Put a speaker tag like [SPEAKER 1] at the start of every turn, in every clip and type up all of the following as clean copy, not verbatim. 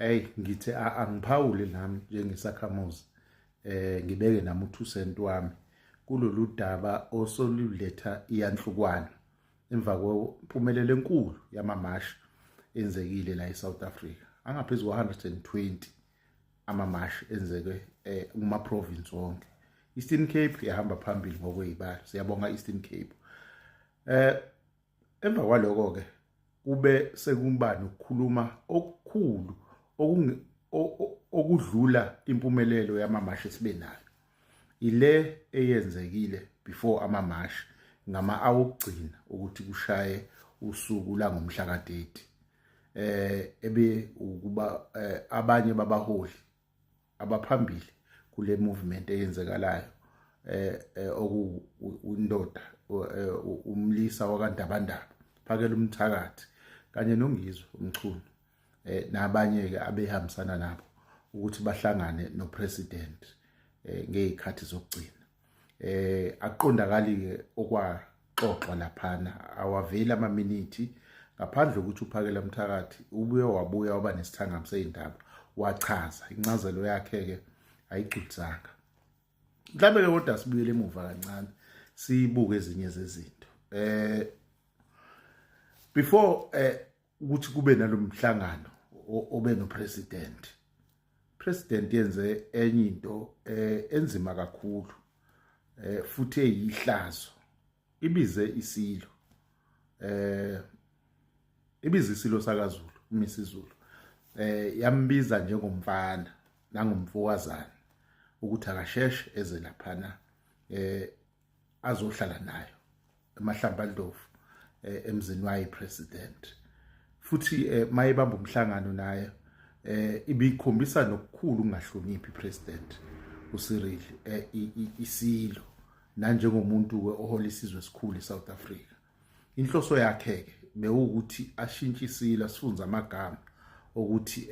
[SPEAKER 1] Hey, ngithi angiphawule nami njengesakhamuzi, ngibeke nami u2 cent wami kulolu daba osoluletha iyanhlukwana emva kwempumelelo enkulu yamamashi enzekile la eSouth Africa. Angaphezulu kwa-120 amamashi enzeke kuma province wonke. Eastern Cape yahamba phambili ngokwezibalo. Siyabonga, Eastern Cape. Emva kwaloko ke kube sekuba nokukhuluma okukhulu okudlula impumelelo yamamashi esibe nayo, ile eyenzekile before amamashi, ngama awokugcina ukuthi kushaye usuku la ngomhla ka-30, ebe ukuba abanye babaholi abaphambili kule movement eyenzekalayo, oku indoda umlisa wakaNdabandaba, Phakela Umthakathi, kanye noNgizwe uMchunu, nabanye ke abehambisana nabo, ukuthi bahlangane nopresident ngezikhathi zokugcina. Aqondakali ke okwaxoxwa laphana, awaveli amaminithi, ngaphandle ukuthi uPhakela Mthakathi ubuye wabuya waba nesithangami seyindaba, wachaza. Incazelo yakhe ke ayigculisanga mhlawumbe ke, kodwa sibuyele emuva kancane, sibuke ezinye zezinto before ukuthi kube nalomhlangano obe no president. President yenze enye into enzima kakhulu futhi eyihlazo. Ibize isilo, ibize isilo sakaZulu, uMisizulu, yambiza njengomfana nangomfokazana ukuthi akasheshe eze laphana azohlala nayo eMahlambandlovu, emzini wayo president. Futhi mayebamba umhlangano naye, ibikhombisa nokukhulu ukungahloniphi president uCyril isilo nanjengomuntu ke ohola isizwe esikhulu eSouth Africa. Inhloso yakhe ke bewukuthi ashintshe isilo, asifunze amagama ukuthi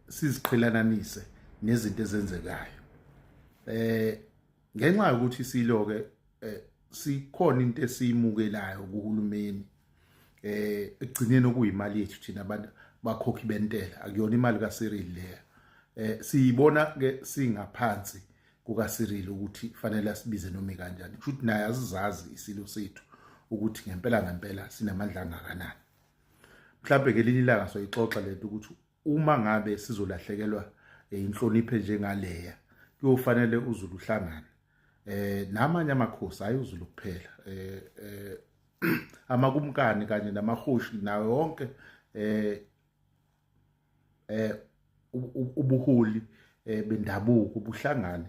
[SPEAKER 1] siziqhelananise nezinto ezenzekayo, ngenxa yokuthi isilo ke sikhona into esiyimukelayo kuhulumeni, ekugcineni okuyimali yethu thina abantu bakhokhi bentela. Akuyona imali kaCyril leya. Siyibona ke singaphansi kukaCyril ukuthi fanele asibize noma kanjani, kusho naye azizazi isilo sethu ukuthi ngempela ngempela sinamandla angakanani. Mhlawumbe ngelinye ilanga soyixoxa lento, ukuthi uma ngabe sizolahlekelwa inhlonipho njengaleya, kuyofanele uZulu uhlangane namanye amakhosi, hayi uZulu kuphela, amakumkani kanye namahoshi nawo yonke ubuholi bendabuko buhlangane,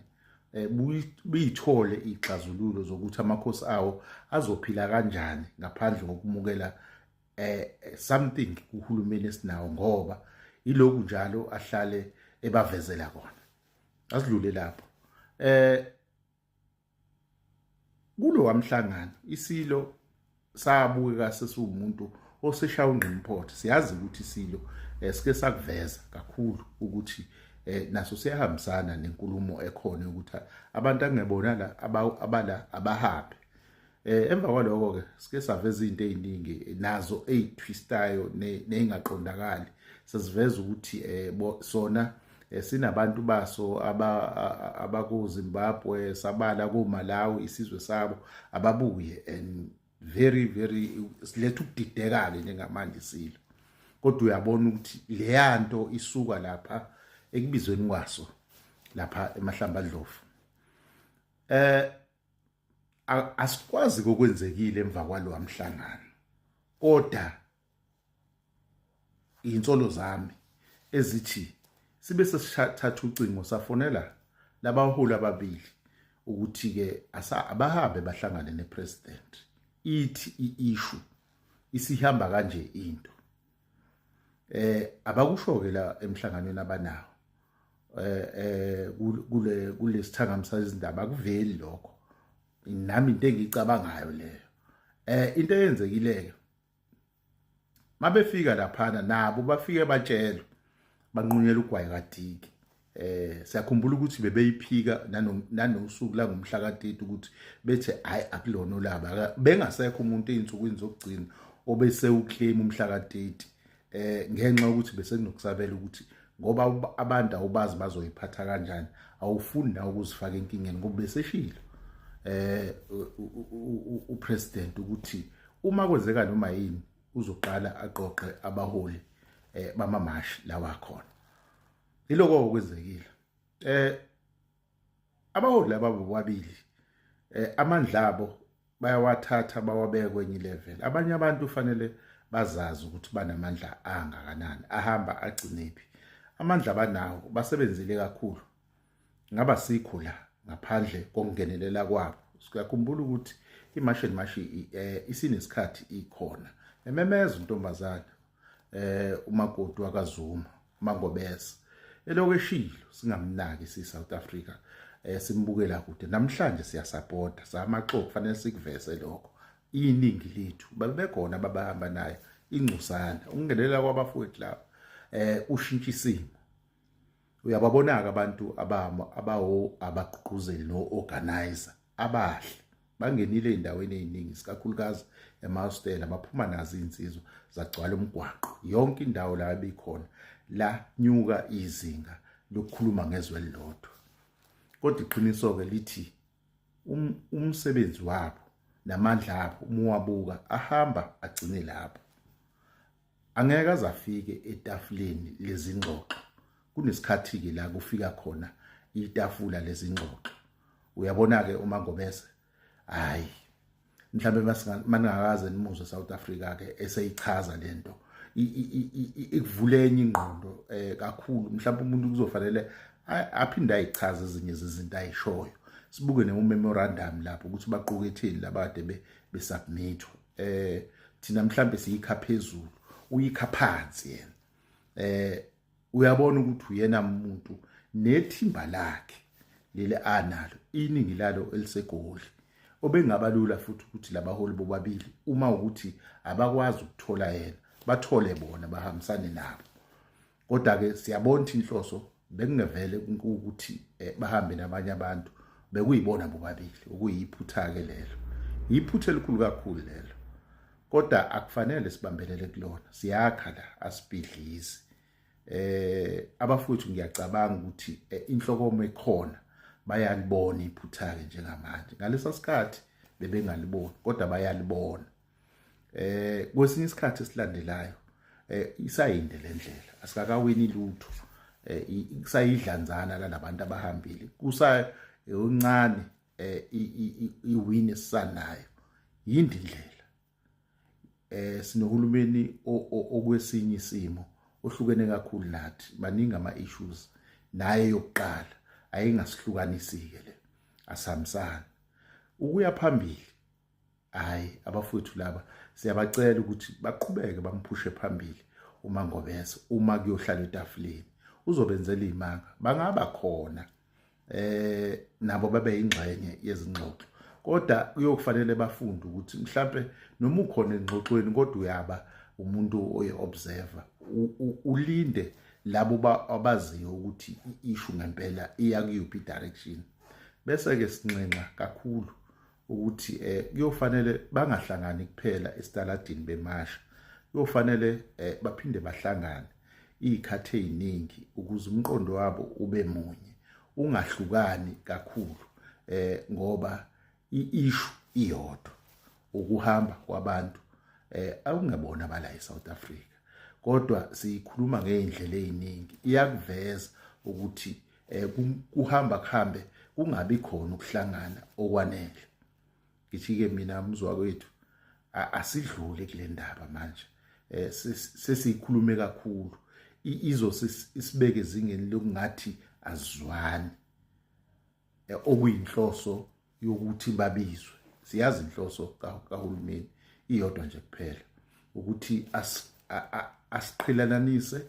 [SPEAKER 1] buyithole ixazululo zokuthi amakhosi awo azophila kanjani ngaphandle kokumukela something kuhulumeni esinawo, ngoba iloku njalo ahlale ebavezela kona. Asidlule lapho. Kulo wamhlangano isilo sabukeka sesiwumuntu oseshaya ungqimphothi. Siyazi ukuthi isilo sike sakuveza kakhulu ukuthi naso siyahambisana nenkulumo ekhona ukuthi abantu angebona la abala abahambe. Emva kwaloko ke sike saveza izinto eziningi nazo ezitwistayo nezingaqondakali, sesiveza ukuthi sona sinabantu baso abaku Zimbabwe, sabala ku Malawi, isizwe sabo ababuye, and very very siletha ukudideka ke njengamanje isilo. Kodwa uyabona ukuthi leyanto isuka lapha ekubizweni kwaso lapha eMahlambandlovu. Asikwazi kokwenzekile emva kwalo mhlangano, kodwa insolo zami ezithi sibe sesithatha ucingo, safonela labaholi ababili ukuthi ke abahambe bahlangane nepresident, ithi i-issue isihamba kanje into. Abakusho ke la emhlanganweni abanawo kule kulesithangami sezindaba akuveli lokho. Nami into engiyicabangayo leyo. Into eyenzekile, mabefika laphana nabo bafike batshelwa banqunyelwa ugwayi kadiki. Siyakhumbula ukuthi bebeyiphika nanosuku la ngomhla ka-30, ukuthi bethe hayi, akulona olaba, bengasekho umuntu ey'nsukwini zokugcina obese uclaim umhla ka-30, ngenxa yokuthi bese kunokusabela ukuthi Ngoba abantu awubazi bazoyiphatha kanjani, awufuni nawe ukuzifaka enkingeni, ngoba beseshilo upresident ukuthi uma kwenzeka noma yini uzoqala aqoqe abaholi bamamashi lawa khona. Yiloko okwenzekile. Abaholi laba bobabili amandla abo bayawathatha bawabeka kwenye level. Abanye abantu fanele bazazi ukuthi banamandla angakanani, ahamba agcinephi amandla banawo. Basebenzile kakhulu, ngaba sikho la ngaphandle kokungenelela kwabo. Siyakhumbula ukuthi iMarch and March isinesikhathi ikhona, ememeza untombazana umakoti wakaZuma, uMangobese, eloko eshilo singamnaki si South Africa, simbukela kude. Namhlanje siyasupporta samaxoxo, kufanele sikuveze lokho. Iningi lethu babekhona babahamba nayo ingcosana. Ukungenelela kwabafowethu lapha ushintsha isimo. Uyababona-ke abantu abawo abagqugquzeli no-organizer abahle bangenile ey'ndaweni ey'ningi, sikakhulukazi emahostela, baphuma nazo iy'nsizwa, zagcwala umgwaqo yonke indawo la bekhona. La nyuka izinga lokukhuluma ngezwe elilodwa, kodwa iqiniso-ke lithi umsebenzi wabo namandla abo, uma uwabuka, ahamba agcine lapho, angeke aze afike etafuleni lezingxoxo. Kunesikhathi-ke la kufika khona itafula lezingxoxo. Uyabona-ke uma Ngobese, hayi, mhlawumbe maningakaze nimuzwe South Africa ke eseyichaza lento, ikuvule enye ingqondo kakhulu. Mhlawumbe umuntu kuzofanele aphinde ayichaze ezinye zezinto ayishoyo. Sibuke ne-memorandum lapho ukuthi baquketheni labade besubmit. Thina mhlambe siyikha phezulu, uyikha phansi yena. Uyabona ukuthi uyena umuntu nethimba lakhe leli analo, iningi lalo eliseGoli, obengaba lula futhi ukuthi labaholi bobabili, uma ukuthi abakwazi ukuthola yena, bathole bona bahambisane nabo. Kodwa ke siyabona ukuthi inhloso bekungevele ukuthi bahambe nabanye abantu, bekuyibona bobabili. Okuyiphutha ke lelo, iphutha elikhulu kakhulu lelo, kodwa akufanele sibambelele kulona. Siyakha la, asibhidlizi. Abafowethu, ngiyacabanga ukuthi inhlokomo ekhona bayalibona iphutha ke njengamanje. Ngalesa sikhathi bebengaliboni, kodwa bayalibona. Kwesinye isikhathi esilandelayo, isayinde lendlela, asikakawini lutho. Kusayidlanzana lalabantu abahambile, kusa uncane iwin esanayo, yindi indlela. Sinohulumeni okwesinye isimo ohlukene kakhulu nathi, baningi ama issues naye. Yokuqala ayingasihlukanisi ke le, asihambisana ukuya phambili. Hayi, abafowethu laba siyabacela ukuthi baqhubeke bamphushe phambili uma Ngobese. Uma kuyohlala etafuleni uzobenzela imanga, bangaba khona nabo babe ingxenye yezingxoxo, kodwa kuyokufanele bafunde ukuthi mhlambe noma ukhona engxoxweni, kodwa uyaba umuntu oyi-observer, ulinde labo abaziyo ukuthi i-issue ngempela iya kuyiphi direction. Bese ke sinxenxa kakhulu ukuthi kuyofanele bangahlangani kuphela esitaladini bemasha, kuyofanele baphinde bahlangane izikhathi eziningi ukuze umqondo wabo ube munye, ungahlukani kakhulu, ngoba i-issue iyodwa, ukuhamba kwabantu akungebona bala eSouth Africa, kodwa siyikhuluma ngeindlela eziningi. Iyakuveza ukuthi kuhamba kuhambe kungabi khona ukuhlangana okwanele. Ngithi ke mina, mzwa kwethu, asidlule kule ndaba manje. Sesiyikhulume kakhulu, izo isibeke ezingeni lokungathi azizwani, okuyinhloso yokuthi babizwe. Siyazi inhloso kahulumeni iyodwa nje kuphela, ukuthi asiqhelelanise.